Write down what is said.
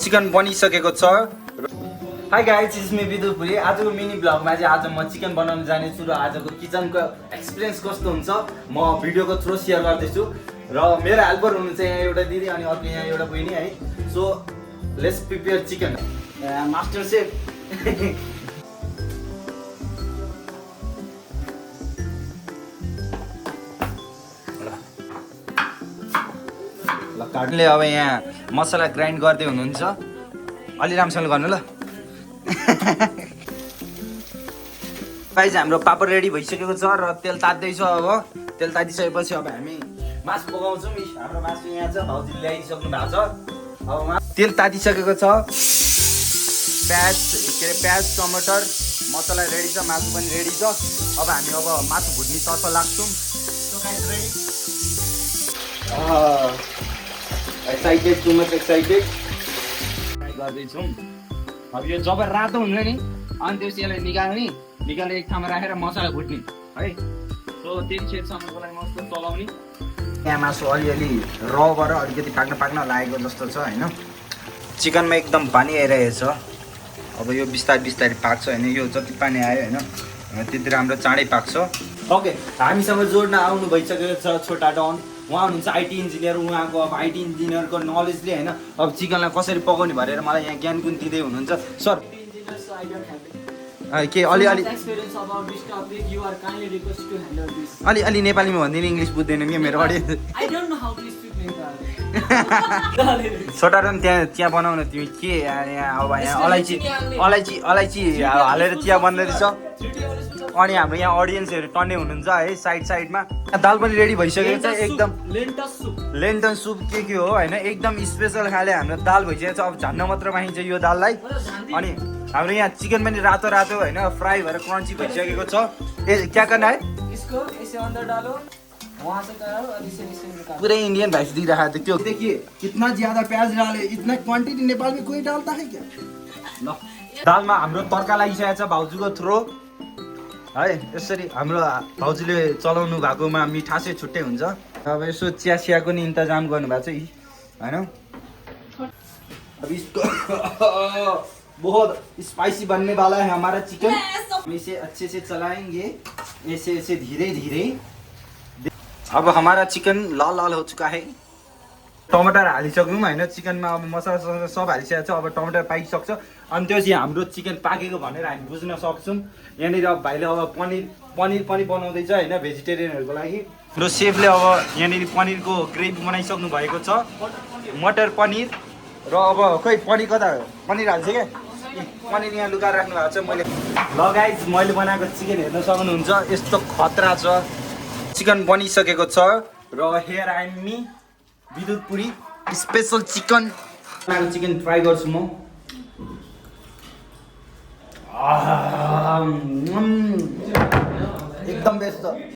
Chicken बनिसकेको छ। Hi guys, it's me Vidupuri. आजको मिनी ब्लगमा चाहिँ आज म चिकन बनाउन जानेछु र आजको किचनको एक्सपिरियन्स कस्तो हुन्छ म भिडियोको थ्रु सेयर गर्दैछु। र मेरो हेल्पर हुनुहुन्छ यहाँ एउटा दिदी अनि अर्को यहाँ एउटा बहिनी है। So let's prepare chicken. Master chef. काट्ने अब यहाँ मसला ग्राइन्ड गर्दै हुनुहुन्छ, अलि राम्रोसँग गर्नु ल। गाइज हाम्रो पापड रेडी भइसकेको छ र तेल तात्दैछ। अब तेल तातिसकेपछि अब हामी मासु पकाउँछौँ। हाम्रो मासु यहाँ छ, भाउजूले ल्याइसक्नु भएको छ। अब तेल तातिसकेको छ, प्याज टमाटर मसला रेडी छ, मासु पनि रेडी छ। अब हामी मासु भुट्नेतर्फ लाग्छौँ। एक्साइटेड, टु मच एक्साइटेड गर्दैछौँ। अब यो जब रातो हुन्छ नि अनि त्यसपछि यसलाई निकालेर एक ठाउँमा राखेर मसला भुट्ने है। सो त्यति सेटसम्मको लागि मस्तो चलाउने। यहाँ मासु अलिअलि रबाट अलिकति पाक्न लागेको जस्तो छ होइन। चिकनमा एकदम पानी आइरहेको छ। अब यो बिस्तारै पाक्छ होइन। यो जति पानी आयो होइन त्यति राम्रो चाँडै पाक्छ। ओके, हामीसँग जोड्न आउनु भइसकेको छ छोटा डन। उहाँ हुनुहुन्छ आइटी इन्जिनियर। उहाँको अब आइटी इन्जिनियरको नलेजले होइन अब चिकनलाई कसरी पकाउने भनेर मलाई यहाँ ज्ञान गुण दिँदै हुनुहुन्छ। सर के अलिअलि नेपालीमा भनिदिनु, इङ्ग्लिस बुझ्दैन नि मेरो अडियन्स। छोटा डन चिया बनाउन तिमी के यहाँ अब यहाँ अलैँची हालेर चिया बन्दैछ। अनि हाम्रो यहाँ अडियन्सहरू टन्ने हुनुहुन्छ है साइडमा। दाल पनि रेडी भइसकेको छ एकदम। लेन्टन सुप के हो होइन, एकदम स्पेसल खाले हाम्रो दाल भइसकेको छ। अब झन्न मात्र मानिन्छ यो दाललाई। अनि हाम्रो यहाँ चिकन पनि रातो होइन फ्राई भएर क्रन्ची भइसकेको छ। क्या करना है इसको, ऐसे अंदर डालो, वहाँ से करो और इसे निकालो। पूरे इंडियन भाइस दिइरहेको थियो। त्यो देखिए कितना ज्यादा प्याज डाले, इतना क्वान्टिटी नेपाल में कोई डालता है क्या? ल दालमा हाम्रो तर्का लागिसकेको छ भाउजूको थ्रो है। यसरी हाम्रो भाउजूले चलाउनु भएकोमा मिठासै छुट्टै हुन्छ। अब यसो चियाको नि इन्तजाम गर्नुभएको छ होइन। अब इसको बहुत स्पाइसी बनने वाला है हमारा चिकन। हम इसे अच्छे से चलाएंगे ऐसे धीरे। अब हमारा चिकन लाल हो चुका है। टमाटर हालिसक्यौँ होइन। चिकनमा अब मसला सब हालिसकेको छ। अब टमाटर पाकिसक्छ अनि त्यसपछि हाम्रो चिकन पाकेको भनेर हामी बुझ्न सक्छौँ। यहाँनिर अब भाइले अब पनिर पनि बनाउँदैछ होइन भेजिटेरियनहरूको लागि। हाम्रो सेफले अब यहाँनिर पनिरको ग्रेभी बनाइसक्नु भएको छ, मटर पनिर। र अब खोइ पनिर कता पनिर हाल्छ क्या, पनिर यहाँ लुकाएर राख्नु भएको छ मैले। ल गाइज, मैले बनाएको चिकन हेर्न सक्नुहुन्छ, यस्तो खतरा छ। चिकन बनिसकेको छ र here I'm me Vidupuri special chicken try गर्छु म। एकदम बेस्ट छ।